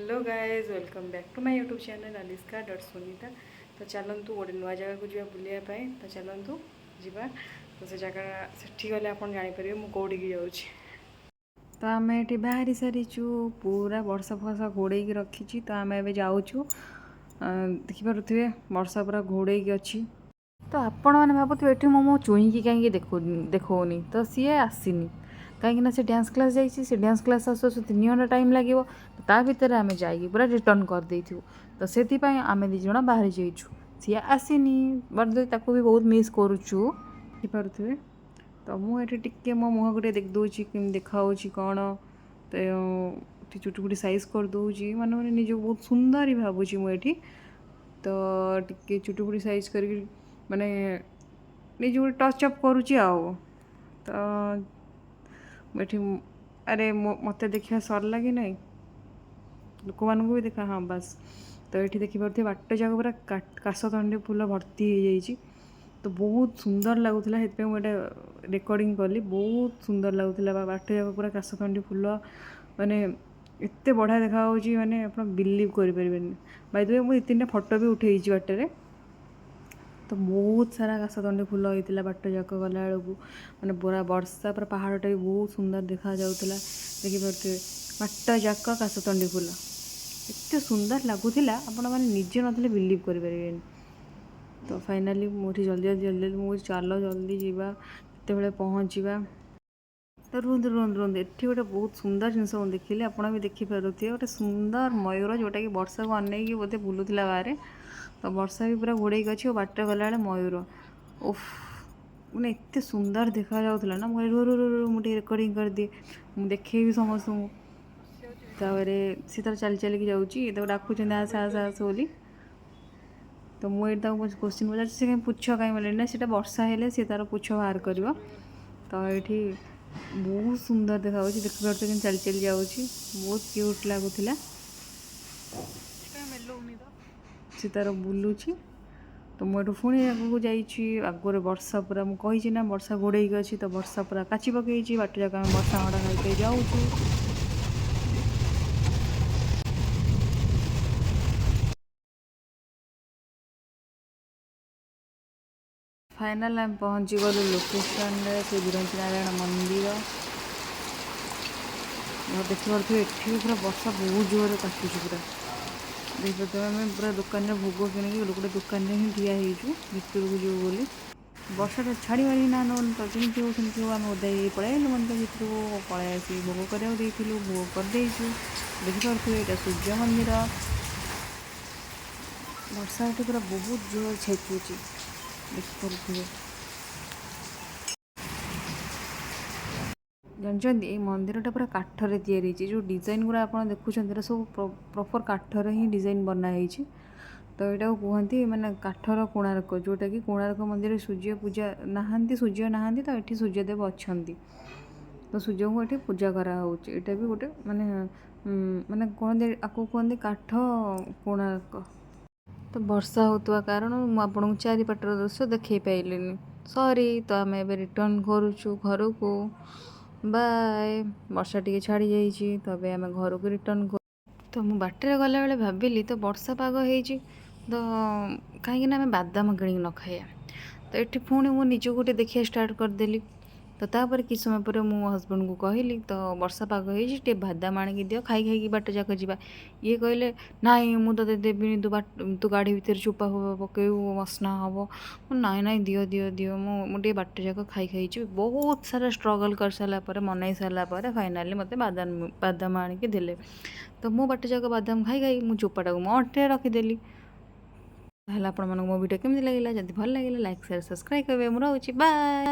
Hello guys, welcome back to my YouTube channel Aliska.Sunita। ତ ଚାଲନ୍ତୁ, ଗୋଟେ ନୂଆ ଜାଗାକୁ ଯିବା ବୁଲିବା ପାଇଁ। ତ ଚାଲନ୍ତୁ ଯିବା। ତ ସେ ଜାଗା ସେଠି ଗଲେ ଆପଣ ଜାଣିପାରିବେ ମୁଁ କେଉଁଠିକି ଯାଉଛି। ତ ଆମେ ଏଠି ବାହାରି ସାରିଛୁ। ପୁରା ବର୍ଷା ଫର୍ଷା ଘୋଡ଼େଇକି ରଖିଛି। ତ ଆମେ ଏବେ ଯାଉଛୁ। ଦେଖିପାରୁଥିବେ, ବର୍ଷା ପୁରା ଘୋଡ଼େଇକି ଅଛି। ତ ଆପଣମାନେ ଭାବୁଥିବେ, ଏଠି ମୁଁ ମୋ ଚୁଇଁକି କାହିଁକି ଦେଖାଉନି? ତ ସିଏ ଆସିନି, କାହିଁକିନା ସେ ଡ୍ୟାନ୍ସ କ୍ଲାସ୍ ଯାଇଛି। ସେ ଡ୍ୟାନ୍ସ କ୍ଲାସ୍ ଆସୁ ଆସୁ 3 ଘଣ୍ଟା ଟାଇମ୍ ଲାଗିବ। ତ ତା ଭିତରେ ଆମେ ଯାଇକି ପୁରା ରିଟର୍ନ କରିଦେଇଥିବୁ। ତ ସେଥିପାଇଁ ଆମେ ଦୁଇ ଜଣ ବାହାରି ଯାଇଛୁ। ସିଏ ଆସିନି, ବଟ୍ ତାକୁ ବି ବହୁତ ମିସ୍ କରୁଛୁ। ଦେଖିପାରୁଥିବେ, ତ ମୁଁ ଏଠି ଟିକେ ମୋ ମୁହଁକୁ ଟିକେ ଦେଖିଦେଉଛି, କେମିତି ଦେଖାହେଉଛି କ'ଣ। ତ ଏଠି ଚୁଟି ଫୁଟି ସାଇଜ୍ କରିଦେଉଛି। ମାନେ ମାନେ ନିଜକୁ ବହୁତ ସୁନ୍ଦରୀ ଭାବୁଛି ମୁଁ ଏଠି। ତ ଟିକେ ଚୁଟି ଫୁଟି ସାଇଜ୍ କରିକି ମାନେ ନିଜକୁ ଟଚ୍ ଅପ୍ କରୁଛି। ଆଉ ତ ମୁଁ ଏଠି, ଆରେ ମୋତେ ଦେଖିବା ସରିଲା କି ନାହିଁ, ଲୋକମାନଙ୍କୁ ବି ଦେଖା। ହଁ ବାସ୍। ତ ଏଠି ଦେଖିପାରୁଥିବେ, ବାଟ ଯାକ ପୁରା କାଶତଣ୍ଡି ଫୁଲ ଭର୍ତ୍ତି ହେଇଯାଇଛି। ତ ବହୁତ ସୁନ୍ଦର ଲାଗୁଥିଲା, ସେଥିପାଇଁ ମୁଁ ଏଇଟା ରେକର୍ଡ଼ିଂ କଲି। ବହୁତ ସୁନ୍ଦର ଲାଗୁଥିଲା ବା ବାଟ ଯାକ ପୁରା କାଶତଣ୍ଡି ଫୁଲ, ମାନେ ଏତେ ବଢ଼ିଆ ଦେଖାଯାଉଛି, ମାନେ ଆପଣ ବିଲିଭ୍ କରିପାରିବେନି। ବାଇ ଦ we, ମୁଁ ଦୁଇ ତିନିଟା ଫଟୋ ବି ଉଠେଇଛି ବାଟରେ। ତ ବହୁତ ସାରା କାଶତଣ୍ଡି ଫୁଲ ହେଇଥିଲା ବାଟ ଯାକ ଗଲାବେଳକୁ। ମାନେ ପୁରା ବର୍ଷା, ପୁରା ପାହାଡ଼ଟା ବି ବହୁତ ସୁନ୍ଦର ଦେଖାଯାଉଥିଲା। ଦେଖିପାରୁଥିବେ, ବାଟ ଯାକ କାଶତଣ୍ଡି ଫୁଲ, ଏତେ ସୁନ୍ଦର ଲାଗୁଥିଲା, ଆପଣମାନେ ନିଜେ ନଥିଲେ ବିଲିଭ୍ କରିପାରିବେନି। ତ ଫାଇନାଲି ମୁଁ ଏଠି ଜଲ୍ଦି ଜଲ୍ଦି ଜଲ୍ଦି ଜଲ୍ଦି, ମୁଁ କହୁଛି, ଚାଲ ଜଲ୍ଦି ଯିବା, କେତେବେଳେ ପହଞ୍ଚିବା। ତ ରୁହନ୍ତୁ, ରୁହନ୍ତୁ, ରୁହନ୍ତୁ। ଏଠି ଗୋଟେ ବହୁତ ସୁନ୍ଦର ଜିନିଷ ମୁଁ ଦେଖିଲି। ଆପଣ ବି ଦେଖିପାରୁଥିବେ, ଗୋଟେ ସୁନ୍ଦର ମୟୂର, ଯେଉଁଟାକି ବର୍ଷାକୁ ଅନେଇକି ବୋଧେ ବୁଲୁଥିଲା ବାହାରେ। ତ ବର୍ଷା ବି ପୁରା ଘୋଡ଼େଇକି ଅଛି ଆଉ ବାଟରେ ଗଲାବେଳେ ମୟୂର, ଓଫ୍, ମାନେ ଏତେ ସୁନ୍ଦର ଦେଖାଯାଉଥିଲା ନା, ମୁଁ କହିଲି, ରୁହ ରୁହ ରୁହ, ମୁଁ ଟିକେ ରେକର୍ଡ଼ିଂ କରିଦିଏ, ମୁଁ ଦେଖେଇବି ସମସ୍ତଙ୍କୁ। ତାପରେ ସେ ତାର ଚାଲି ଚାଲିକି ଯାଉଛି, ତାକୁ ଡାକୁଛନ୍ତି, ଆସ ଆସ ଆସ ବୋଲି। ତ ମୁଁ ଏଇଠି ତାକୁ କୋଶ୍ଚିନ୍ ପଚାରୁଛି, ସେ କାହିଁ ପୁଚ୍ଛ କାହିଁ ମେଲେନି ନା, ସେଇଟା ବର୍ଷା ହେଲେ ସେ ତାର ପୁଚ୍ଛ ବାହାର କରିବ। ତ ଏଇଠି ବହୁତ ସୁନ୍ଦର ଦେଖାଯାଉଛି। ଦେଖିପାରୁଥିବେ, କେମିତି ଚାଲି ଚାଲି ଯାଉଛି, ବହୁତ କ୍ୟୁଟ୍ ଲାଗୁଥିଲା। ସେ ତାର ବୁଲୁଛି। ତ ମୁଁ ଏଠୁ ପୁଣି ଆଗକୁ ଯାଇଛି। ଆଗରେ ବର୍ଷା ପୁରା, ମୁଁ କହିଛି ନା, ବର୍ଷା ଘୋଡ଼େଇକି ଅଛି। ତ ବର୍ଷା ପୁରା କାଚି ପକେଇଛି। ବାଟ ଯାକ ଆମେ ବର୍ଷା ମାଡ଼ ଖାଇ ଖାଇ ଯାଉଛୁ। ଫାଇନାଲ୍ ଆମେ ପହଞ୍ଚିଗଲୁ ଲୋକେସନରେ, ସେ ବିରଞ୍ଚି ନାରାୟଣ ମନ୍ଦିର। ଦେଖିପାରୁଥିବେ, ଏଠି ବି ପୁରା ବର୍ଷା ବହୁତ ଜୋରରେ କାଚୁଛି ପୁରା। ଦେଖିପାରୁଥିବେ, ଆମେ ପୁରା ଦୋକାନରେ ଭୋଗ କିଣିକି ଗୋଟେ ଦୋକାନରେ ହିଁ ଠିଆ ହେଇଛୁ, ଭିତରକୁ ଯିବୁ ବୋଲି। ବର୍ଷାଟା ଛାଡ଼ିବାର ହିଁ ନା ନଉନି। ତ ଯେମିତି ହଉ ସେମିତି ହଉ, ଆମେ ଓଦା ହେଇ ପଳେଇ ଆଇଲୁ ମନ୍ଦିର ଭିତରକୁ। ପଳେଇ ଆସି ଭୋଗ କରିବାକୁ ଦେଇଥିଲୁ, ଭୋଗ କରିଦେଇଛୁ। ଦେଖିପାରୁଥିବେ, ଏଇଟା ସୂର୍ଯ୍ୟ ମନ୍ଦିର। ବର୍ଷା ଏଠି ପୁରା ବହୁତ ଜୋର ଛେଚୁଛି, ଦେଖିପାରୁଥିବେ। ଜାଣିଛନ୍ତି, ଏଇ ମନ୍ଦିରଟା ପୁରା କାଠରେ ତିଆରି ହେଇଛି। ଯେଉଁ ଡିଜାଇନ୍ ଗୁଡ଼ା ଆପଣ ଦେଖୁଛନ୍ତି, ଏଇଟା ସବୁ ପ୍ରପର୍ କାଠରେ ହିଁ ଡିଜାଇନ୍ ବନା ହେଇଛି। ତ ଏଇଟାକୁ କୁହନ୍ତି ମାନେ କାଠର କୋଣାର୍କ, ଯେଉଁଟାକି କୋଣାର୍କ ମନ୍ଦିରରେ ସୂର୍ଯ୍ୟ ପୂଜା ନାହାନ୍ତି, ସୂର୍ଯ୍ୟ ନାହାନ୍ତି। ତ ଏଠି ସୂର୍ଯ୍ୟଦେବ ଅଛନ୍ତି। ତ ସୂର୍ଯ୍ୟଙ୍କୁ ଏଠି ପୂଜା କରାହେଉଛି। ଏଇଟା ବି ଗୋଟେ ମାନେ ମାନେ କୁହନ୍ତି, ଆକୁ କୁହନ୍ତି କାଠ କୋଣାର୍କ। ତ ବର୍ଷା ହେଉଥିବା କାରଣରୁ ମୁଁ ଆପଣଙ୍କୁ ଚାରିପାଟର ଦୃଶ୍ୟ ଦେଖାଇ ପାଇଲିନି, ସରି। ତ ଆମେ ଏବେ ରିଟର୍ନ କରୁଛୁ ଘରକୁ। ବାଏ। ବର୍ଷା ଟିକେ ଛାଡ଼ି ଯାଇଛି, ତ ଏବେ ଆମେ ଘରକୁ ରିଟର୍ନ। ତ ମୁଁ ବାଟରେ ଗଲାବେଳେ ଭାବିଲି, ତ ବର୍ଷା ପାଗ ହେଇଛି, ତ କାହିଁକିନା ଆମେ ବାଦାମ କିଣିକି ନ ଖାଇବା? ତ ଏଠି ପୁଣି ମୁଁ ନିଜକୁ ଗୋଟେ ଦେଖିବା ଷ୍ଟାର୍ଟ କରିଦେଲି। ତ ତାପରେ କିଛି ସମୟ ପରେ ମୁଁ ମୋ ହଜବେଣ୍ଡକୁ କହିଲି, ତ ବର୍ଷା ପାଗ ହେଇଛି, ଟିକେ ବାଦାମ ଆଣିକି ଦିଅ, ଖାଇ ଖାଇକି ବାଟ ଯାକ ଯିବା। ଇଏ କହିଲେ, ନାଇଁ, ମୁଁ ତୋତେ ଦେବିନି, ତୁ ବାଟ ତୁ ଗାଡ଼ି ଭିତରେ ଚୋପା ଫୋପା ପକେଇବୁ, ମସନା ହେବ। ମୁଁ, ନାଇଁ ନାଇଁ, ଦିଅ ଦିଅ ଦିଅ, ମୁଁ ମୁଁ ଟିକେ ବାଟ ଯାକ ଖାଇ ଖାଇ ଯିବି। ବହୁତ ସାରା ଷ୍ଟ୍ରଗଲ୍ କରିସାରିଲା ପରେ, ମନେଇ ସାରିଲା ପରେ ଫାଇନାଲି ମୋତେ ବାଦାମ ବାଦାମ ଆଣିକି ଦେଲେ। ତ ମୁଁ ବାଟ ଯାକ ବାଦାମ ଖାଇ ଖାଇ ମୁଁ ଚୋପାଟାକୁ ମୋ ଅଣ୍ଟିରେ ରଖିଦେଲି। ତାହେଲେ ଆପଣମାନଙ୍କୁ ମୋ ଭିଡ଼ିଓ କେମିତି ଲାଗିଲା? ଯଦି ଭଲ ଲାଗିଲା, ଲାଇକ୍, ସେୟାର, ସବସ୍କ୍ରାଇବ୍ କରିବେ। ମୁଁ ରହୁଛି, ବାଏ।